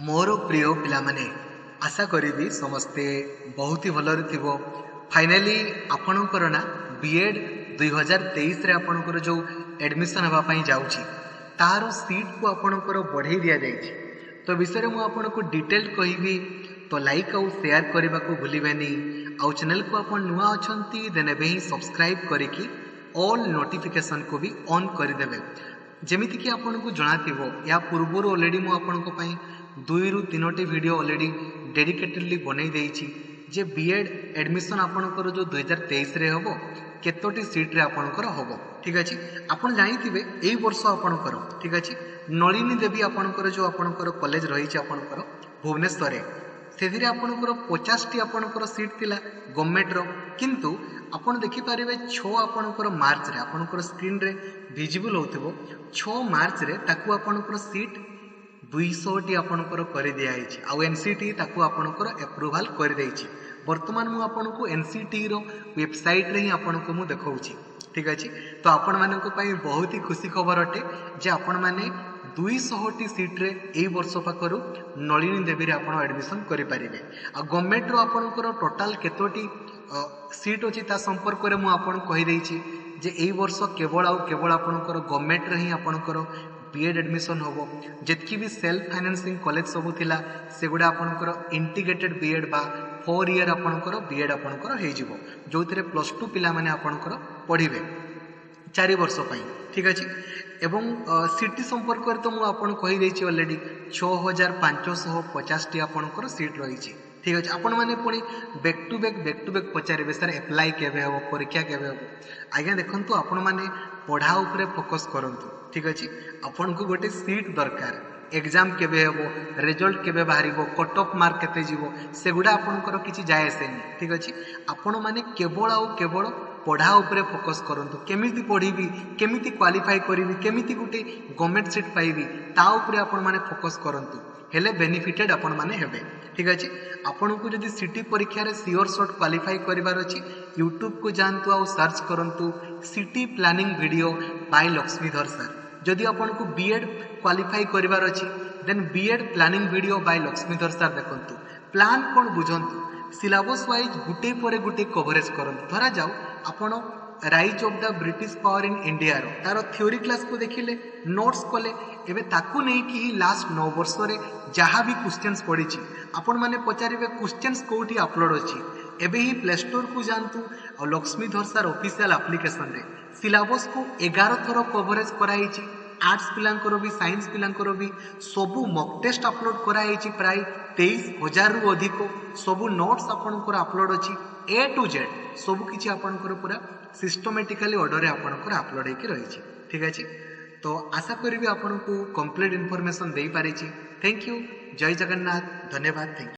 ମୋର ପ୍ରିୟ ପିଲାମାନେ, ଆଶା କରିବି ସମସ୍ତେ ବହୁତ ହି ଭଲରେ ଥିବ। ଫାଇନାଲି ଆପଣଙ୍କର ନା ବି ଏଡ଼୍ 2023ରେ ଆପଣଙ୍କର ଯେଉଁ ଆଡ଼ମିସନ୍ ହେବା ପାଇଁ ଯାଉଛି, ତାର ସିଟ୍କୁ ଆପଣଙ୍କର ବଢ଼େଇ ଦିଆଯାଇଛି। ତ ବିଷୟରେ ମୁଁ ଆପଣଙ୍କୁ ଡିଟେଲ୍ କହିବି। ତ ଲାଇକ୍ ଆଉ ସେୟାର କରିବାକୁ ଭୁଲିବେନି। ଆଉ ଚ୍ୟାନେଲକୁ ଆପଣ ନୂଆ ଅଛନ୍ତି, ଦେନ୍ ଏବେ ହିଁ ସବସ୍କ୍ରାଇବ୍ କରିକି ଅଲ୍ ନୋଟିଫିକେସନ୍କୁ ବି ଅନ୍ କରିଦେବେ। ଯେମିତିକି ଆପଣଙ୍କୁ ଜଣାଥିବ, ଏହା ପୂର୍ବରୁ ଅଲରେଡ଼ି ମୁଁ ଆପଣଙ୍କ ପାଇଁ ଦୁଇରୁ ତିନୋଟି ଭିଡ଼ିଓ ଅଲରେଡ଼ି ଡେଡିକେଟେଡ଼ଲି ବନେଇ ଦେଇଛି ଯେ ବି ଏଡ଼୍ ଆଡ଼ମିସନ୍ ଆପଣଙ୍କର ଯେଉଁ 2023ରେ ହେବ, କେତୋଟି ସିଟ୍ରେ ଆପଣଙ୍କର ହେବ। ଠିକ୍ ଅଛି, ଆପଣ ଜାଣିଥିବେ ଏଇ ବର୍ଷ ଆପଣଙ୍କର, ଠିକ୍ ଅଛି, ନଳିନୀ ଦେବୀ ଆପଣଙ୍କର ଯେଉଁ ଆପଣଙ୍କର କଲେଜ ରହିଛି ଆପଣଙ୍କର ଭୁବନେଶ୍ୱରରେ, ସେଥିରେ ଆପଣଙ୍କର 50ଟି ଆପଣଙ୍କର ସିଟ୍ ଥିଲା ଗଭର୍ଣ୍ଣମେଣ୍ଟର। କିନ୍ତୁ ଆପଣ ଦେଖିପାରିବେ, 6 ଆପଣଙ୍କର ମାର୍ଚ୍ଚରେ ଆପଣଙ୍କର ସ୍କ୍ରିନ୍ରେ ଭିଜିବଲ୍ ହେଉଥିବ, 6 ମାର୍ଚ୍ଚରେ ତାକୁ ଆପଣଙ୍କର ସିଟ୍ 200ଟି ଆପଣଙ୍କର କରିଦିଆହେଇଛି ଆଉ ଏନ୍ ସି ଟି ତାକୁ ଆପଣଙ୍କର ଆପ୍ରୁଭାଲ୍ କରିଦେଇଛି। ବର୍ତ୍ତମାନ ମୁଁ ଆପଣଙ୍କୁ ଏନ୍ ସି ଟିର ୱେବସାଇଟ୍ରେ ହିଁ ଆପଣଙ୍କୁ ମୁଁ ଦେଖାଉଛି। ଠିକ୍ ଅଛି, ତ ଆପଣମାନଙ୍କ ପାଇଁ ବହୁତ ହି ଖୁସି ଖବର ଅଟେ ଯେ ଆପଣମାନେ 200ଟି ସିଟ୍ରେ ଏଇ ବର୍ଷ ପାଖରୁ ନଳିନୀ ଦେବୀରେ ଆପଣ ଆଡ଼ମିସନ୍ କରିପାରିବେ। ଆଉ ଗଭର୍ଣ୍ଣମେଣ୍ଟର ଆପଣଙ୍କର ଟୋଟାଲ୍ କେତୋଟି ସିଟ୍ ଅଛି, ତା ସମ୍ପର୍କରେ ମୁଁ ଆପଣଙ୍କୁ କହିଦେଇଛି ଯେ ଏଇ ବର୍ଷ କେବଳ ଆଉ କେବଳ ଆପଣଙ୍କର ଗଭର୍ଣ୍ଣମେଣ୍ଟରେ ହିଁ ଆପଣଙ୍କର ବି ଏଡ଼୍ ଆଡ଼ମିସନ୍ ହେବ। ଯେତିକି ବି ସେଲ୍ଫ ଫାଇନାନ୍ସିଂ କଲେଜ ସବୁ ଥିଲା, ସେଗୁଡ଼ା ଆପଣଙ୍କର ଇଣ୍ଟିଗ୍ରେଟେଡ୍ ବି ଏଡ଼୍ ବା 4 ଇୟର୍ ଆପଣଙ୍କର ବି ଏଡ଼୍ ଆପଣଙ୍କର ହେଇଯିବ, ଯେଉଁଥିରେ +2 ପିଲାମାନେ ଆପଣଙ୍କର ପଢ଼ିବେ 4 ବର୍ଷ ପାଇଁ। ଠିକ୍ ଅଛି, ଏବଂ ସିଟି ସମ୍ପର୍କରେ ତ ମୁଁ ଆପଣଙ୍କୁ କହିଦେଇଛି ଅଲରେଡ଼ି, 6550ଟି ଆପଣଙ୍କର ସିଟ୍ ରହିଛି। ଠିକ୍ ଅଛି, ଆପଣମାନେ ପୁଣି back to back, back to back ପଚାରିବେ, "ସାର୍, ଆପ୍ଲାଏ କେବେ ହେବ? ପରୀକ୍ଷା କେବେ ହେବ?" ଆଜ୍ଞା ଦେଖନ୍ତୁ, ଆପଣମାନେ ପଢ଼ା ଉପରେ ଫୋକସ୍ କରନ୍ତୁ। ଠିକ୍ ଅଛି, ଆପଣଙ୍କୁ ଗୋଟେ ସିଟ୍ ଦରକାର। ଏକ୍ଜାମ୍ କେବେ ହେବ, ରେଜଲ୍ଟ କେବେ ବାହାରିବ, କଟ୍ ଅଫ୍ ମାର୍କ କେତେ ଯିବ, ସେଗୁଡ଼ା ଆପଣଙ୍କର କିଛି ଯାଏ ଆସେନି। ଠିକ୍ ଅଛି, ଆପଣମାନେ କେବଳ ଆଉ କେବଳ ପଢ଼ା ଉପରେ ଫୋକସ୍ କରନ୍ତୁ। କେମିତି ପଢ଼ିବି, କେମିତି କ୍ୱାଲିଫାଇ କରିବି, କେମିତି ଗୋଟେ ଗଭର୍ଣ୍ଣମେଣ୍ଟ ସିଟ୍ ପାଇବି, ତା ଉପରେ ଆପଣମାନେ ଫୋକସ୍ କରନ୍ତୁ, ହେଲେ ବେନିଫିଟେଡ୍ ଆପଣମାନେ ହେବେ। ଠିକ୍ ଅଛି, ଆପଣଙ୍କୁ ଯଦି ସିଟି ପରୀକ୍ଷାରେ ସିଓର ସଟ୍ କ୍ୱାଲିଫାଇ କରିବାର ଅଛି, ୟୁଟ୍ୟୁବକୁ ଯାଆନ୍ତୁ ଆଉ ସର୍ଚ୍ଚ କରନ୍ତୁ "CT planning video by Laxmidhar sir"। ଯଦି ଆପଣଙ୍କୁ ବି ଏଡ଼୍ କ୍ୱାଲିଫାଇ କରିବାର ଅଛି, then "B.Ed planning video by Laxmidhar sir" ଦେଖନ୍ତୁ। ପ୍ଲାନ୍ କ'ଣ ବୁଝନ୍ତୁ, ସିଲାବସ୍ ୱାଇଜ୍ ଗୋଟେ ପରେ ଗୋଟେ କଭରେଜ୍ କରନ୍ତୁ। ଧରାଯାଉ ଆପଣ "Rise of the British Power in ଇଣ୍ଡିଆର ତାର ଥିଓରି କ୍ଲାସ୍କୁ ଦେଖିଲେ, ନୋଟ୍ସ କଲେ, ଏବେ ତାକୁ ନେଇକି ହିଁ ଲାଷ୍ଟ 9 ବର୍ଷରେ ଯାହା ବି କ୍ୱେଶ୍ଚନ୍ସ ପଡ଼ିଛି। ଆପଣମାନେ ପଚାରିବେ, କ୍ୱେଶ୍ଚନ୍ସ କେଉଁଠି ଅପଲୋଡ଼ ଅଛି? ଏବେ ହିଁ ପ୍ଲେ ଷ୍ଟୋରକୁ ଯାଆନ୍ତୁ ଆଉ ଲକ୍ଷ୍ମୀଧର ସାର୍ ଅଫିସିଆଲ ଆପ୍ଲିକେସନରେ ସିଲାବସ୍କୁ 11 ଥର କଭରେଜ୍ କରାହେଇଛି। ଆର୍ଟ୍ସ ପିଲାଙ୍କର ବି, ସାଇନ୍ସ ପିଲାଙ୍କର ବି ସବୁ ମକ୍ ଟେଷ୍ଟ ଅପଲୋଡ଼ କରାହେଇଛି, ପ୍ରାୟ 23,000ରୁ ଅଧିକ। ସବୁ ନୋଟ୍ସ ଆପଣଙ୍କର ଅପଲୋଡ଼ ଅଛି। ଏ ଟୁ ଜେଡ୍ ସବୁ କିଛି ଆପଣଙ୍କର ପୁରା ସିଷ୍ଟମେଟିକାଲି ଅର୍ଡ଼ରରେ ଆପଣଙ୍କର ଅପଲୋଡ଼ ହେଇକି ରହିଛି। ଠିକ୍ ଅଛି, ତ ଆଶା କରିବି ଆପଣଙ୍କୁ କମ୍ପ୍ଲିଟ୍ ଇନଫର୍ମେସନ୍ ଦେଇପାରିଛି। Thank you, Jay Jagannath, ଧନ୍ୟବାଦ, thank you.